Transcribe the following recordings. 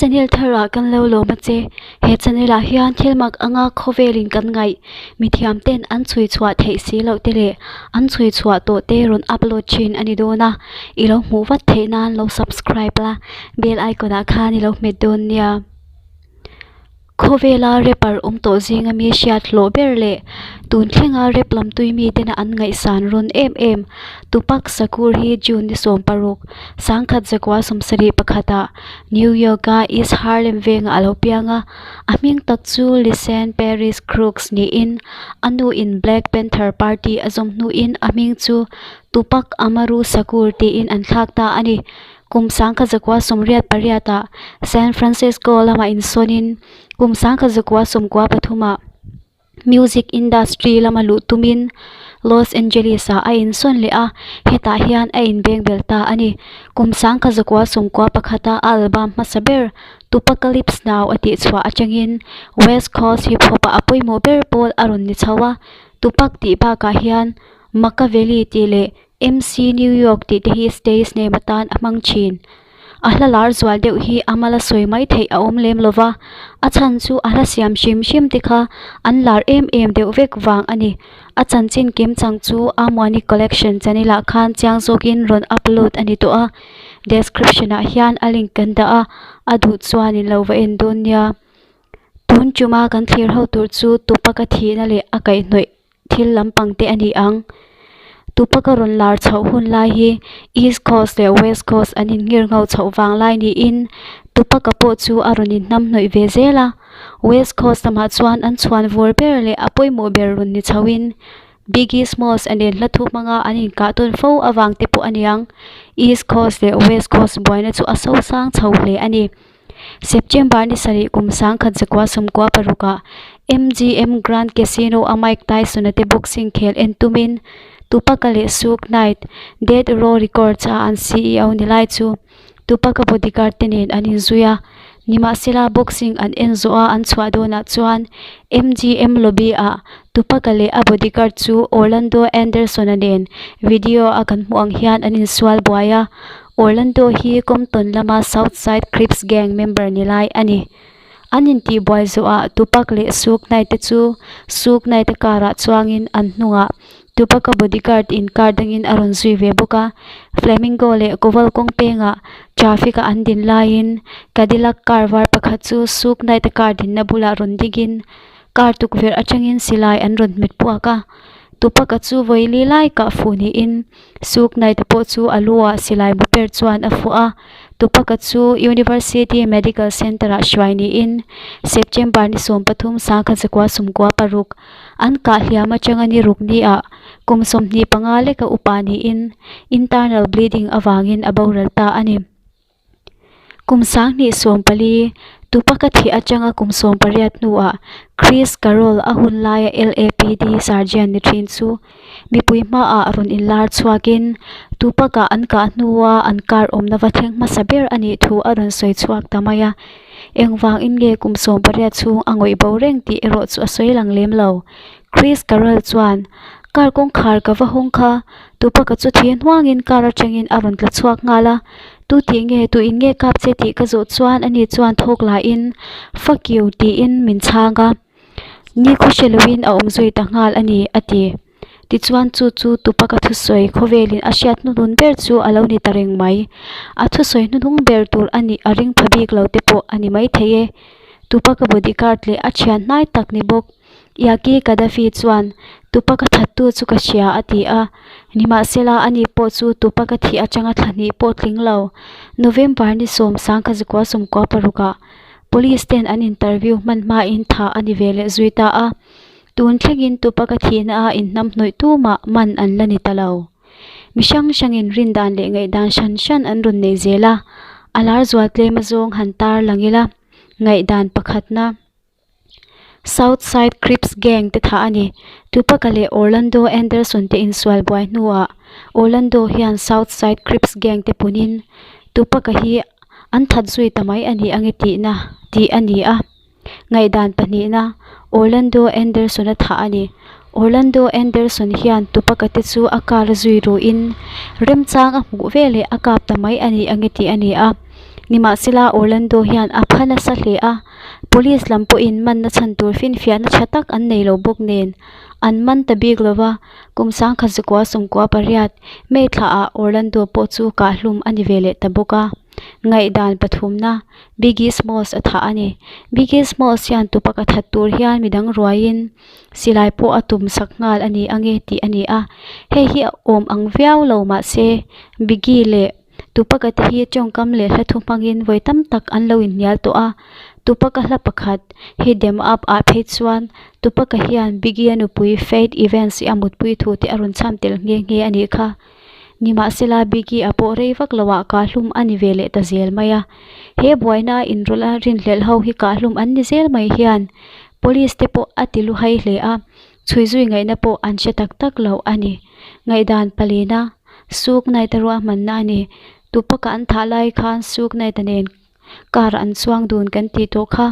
channel tharah kan lo lawm a che. He channel ah hian thil mak anga khawvelin kan ngaih mithiam ten an chhui chhuah theih si loh te leh an chhui chhuah tawh te rawn upload thin a ni dawn a. I lo hmuh vat theih nan lo subscribe la bell icon ah khan i lo hmet dawn nia. Khawvela rapper awm tawh zinga mi hriat hlawh ber leh tun thlenga rap lam tui mi tena an ngaihsan rawn em em Tupac Shakur hi June ni 16, sangkhat zakua 71 ah New York-a East Harlem vengah a lo piang a, a hming tak chu Lisane Paris Crooks niin a nu in Black Panther Party a zawm hnuin a hming chu Tupac Amaru Shakur tiin an thlak ta a ni. Kum 1988 ah San Francisco lamah insawnin kum 1993 ah music industry lama luh tumin Los Angeles ah a insawn leh a, hetah hian a inbeng bel ta a ni. Kum 1991 a album hmasa ber Tupacalypse Now a tihchhuah atangin West Coast hip hop ah a pawimawh ber pawl a rawn ni chho a, Tupac tih bakah hian Makaveli tih leh MC New York tih te hi stage name atan a hmang thin. A hla lar zual deuh hi a mala sawi mai theih a awm lem lova, a chhan chu a hla siam hrim hrim te kha an lar em em deuh vek vang a ni. A chanchin kim chang chu Amuani Collection channel ah khan chiang zawkin rawn upload a ni tawh a, description ah hian a link kan dah a, a duh chuan in lo va en dawn nia. Tun tuma kan thlir ho tur chu Tupac a thihna leh a kaihhnawih thil lampang te a ni ang. Tupac a rawn lar chhoh hun lai hi East Coast leh West Coast an inngir ngho chhoh vang lai niin Tupac-a pawh chu a rawn inhnam hnawih ve zel a. West Coast lamah chuan an chhuan vawr ber leh a pawimawh ber rawn ni chhoin Biggie Smalls a nen hla thu hmanga an inkah tawn fo avang te pawh a ni ang. East Coast leh West Coast buaina chu a sosang chho hle a ni. September ni sarih kum 1996 ah MGM Grand Casino a Mike Tyson-a te boxing khel en tumin Tupac-a leh Suge Knight, Death Row Records a an CEO ni lai chu Tupac-a bodyguard te nen an inzui a. Nimahsela boxing an en zawh a an chhuah dawnah chuan MGM lobby ah Tupac-a leh a bodyguard chu Orlando Anderson-a nen video a kan hmuh ang hian an insual buai a. Orlando hi Compton lama South Side Crips gang member ni lai a ni. An intihbuai zawhah Tupac leh Suge Knight te chu Suge Knight a car ah chuangin an hnungah Tupac a bodyguard in car dangin a rawn zui ve bawk a. Flamingo leh Koval kawng pengah traffic a an din laiin Cadillac car var pakhat chu Suge Knight a car dinna bulah rawn dingin car tukverh atangin silai an rawn hmet puak a. Tupac a chu vawi li lai kah fuh niin Suge Knight a pawh chu a lu ah silai bu ber chuan a fuh a, Tupac-a chu University Medical Center ah hruai niin September ni 13 1996 an kah hliam atanga ni ruk ni ah kum 25 leka upa niin internal bleeding avangin a boral ta a ni. Kum 2014, Tupac-a thih atanga kum 18 hnuah Chris Carroll a hun laia LAPD sergeant ni thin chu mipui hmaah rawn inlar chhuakin Tupac-a an kah hnua an kar awmna va thleng hmasa ber a nih thu a rawn sawi chhuak ta mai a. Engvangin nge kum 18 chhung a ngawih bo reng tih erawh chu a sawi lang lem lo. Chris Carroll chuan, Car kawngkhar ka va hawng kha, Tupac-a chu thih hnuangin car atangin a rawn tla chhuak nghal a. Tu tih nge, tu in nge kap che tih ka zawh chuan ani chuan thawk lahin, Fuck you tiin min chhang a. Ni khaw hre loin a awm zui ta nghal a ni, a ti. Tichuan chu chu Tupac-a thusawi khawvelin a hriat hnuhnun ber chu a lo ni ta reng mai. A thusawi hnuhnung ber tur a nih a ring pha bik lo te pawh a ni maithei e. Tupac-a bodyguard leh a thian hnai tak ni bawk. Yaki Gaddafi chuan, Tupac a thattu chu ka hria, a ti a. Nimahsela, ani pawh chu Tupac a thih atanga thla hnih pawh tling lo. November ni 10, 1996 ah Police ten an interview hman hmain thah a ni ve leh zui ta a. Tun thlengin Tupac a thihna a inhnamhnawih tumah man an la ni ta lo. Mi hrang hrangin rindan leh ngaihdan hran hran an rawn nei zel a, a lar zual tlem azawng han tar lang ila, ngaihdan pakhatna. South Side Crips gang te thah a ni. Tupac-a leh Orlando Anderson te insual buai hnuah Orlando hian South Side Crips gang te punin Tupac-a hi an that zui ta mai a ni ange tihna tih a ni a. Ngaihdan pahnihna Orlando Anderson-a thah a ni. Orlando Anderson hian Tupac-a te chu a car a zui ruhin remchang a hmuh veleh a kap ta mai a ni ange tih a ni a. Nimahsela Orlando hian a pha nasa hle a, police lam pawhin manna chhan tur finfiahna tha tak an nei lo bawk nen an man ta bik lo va, kum sangkhat zakua sawmkua pariat May thlaah Orlando pawh chu kahhlum a ni ve leh ta bawk a. Ngaihdan pathumna Biggie Smalls a thah a ni. Biggie Smalls hian Tupac a that tur hian midang ruaiin silai pawh a tum sak nghal a ni ange tih a ni a. Hei hi a awm ang viau lo mahse Biggie leh Tupac-a te hi tawngkam leh hla thu hmangin vawi tam tak an lo inhnial tawh a. Tupac-a hla pakhat hi dem up ah phei chuan Tupac-a hian Biggie-a nupui Faith Evans-i a mutpui thu te a rawn chham tel nghe nghe a nih kha. Nimahsela Biggie-a pawh rei vak loah kahhlum a ni ve leh ta zel mai a. He buaina inrawlh a rinhlelh ho hi kahhlum an ni zel mai hian Police te pawh a ti luhai hle a, chhui zui ngaihna pawh an hre tak tak lo a ni. Ngaihdan palina Suk Knight-a ruahmanna a ni. Tupac-a an thah lai khan Suk Knight-a nen Car an chuang dun kan tih tawh kha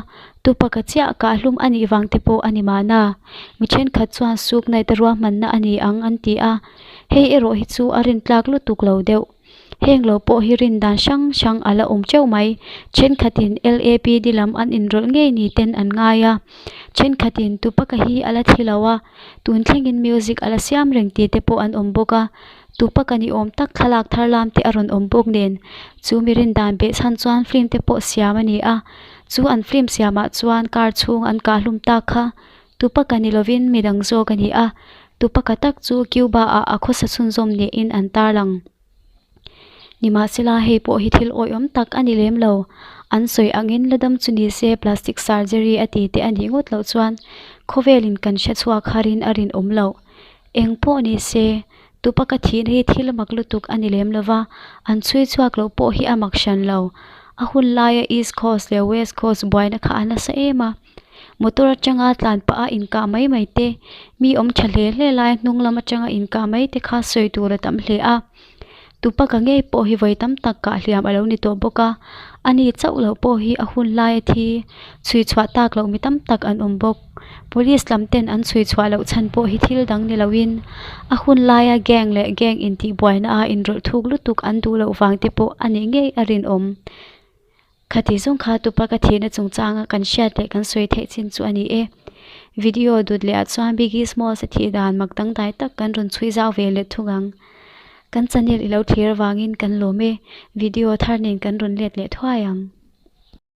Tupac-a chiah kahhlum a nih vang te pawh a ni mahna. Mi thenkhat chuan Suk Knight-a ruahmanna a ni ang an ti a, hei erawh hi chu a rintlak lutuk lo deuh. Heng lo pawh hi rin dan hrang hrang a la awm teuh mai. Thenkhatin LAPD lam an inrawlh ngei ni ten an ngai a, thenkhatin Tupac-a hi a la thi lo a, tun thlengin music a la siam reng tih te pawh an awm bawk a. Tupac-a ni awm tak thlalak thar lam te a rawn awm bawk nen chu mi rin dan beh chhan chuan film te pawh siam a ni a, chu an film siamah chuan car chhung an kah hlum tak kha Tupac-a ni lovin mi dang zawk a ni a, Tupac-a tak chu Cuba-ah a khawsa chhunzawm niin an tarlang. Nimahsela hei pawh hi thil awihawm tak a ni lem lo, an sawi angin la dam chu ni se plastic surgery a ti te a nih ngawt loh chuan khawvelin kan hre chhuak harin a rinawm loh. Eng pawh ni se, Tupac-a thihna hi thil mak lutuk a ni lem lo va, an chhui chhuak loh pawh hi a mak hran lo. A hun laia East Coast leh West Coast buaina kha a nasa em a. Motor atanga tlan pah a inkah mai mai te, mi awm tha hle hle lai hnung lam atanga inkah mai te kha sawi tur a tam hle a. Tupac-a ngei pawh hi vawi tam tak kah hliam a lo ni tawh bawk a, ani chauh loh pawh hi a hun laia thi chhui chhuah tak loh mi tam tak an awm bawk. Police lam ten an chhui chhuah loh chhan pawh hi thil dang ni loin a hun laia gang leh gang intihbuaina a inrawlh thuk lutuk an duh loh vang te pawh a nih ngei a rinawm. Khati zawng kha Tupac-a thihna chungchanga kan hriat leh kan sawi theih chin chu a ni e. Video dut leh ah chuan Biggie Smalls-a thih dan mak dangdai tak kan rawn chhui zau ve leh thung ang. Kan channel i lo thlir avangin kan lawm e. Video thar nen kan rawn let leh thuai ang.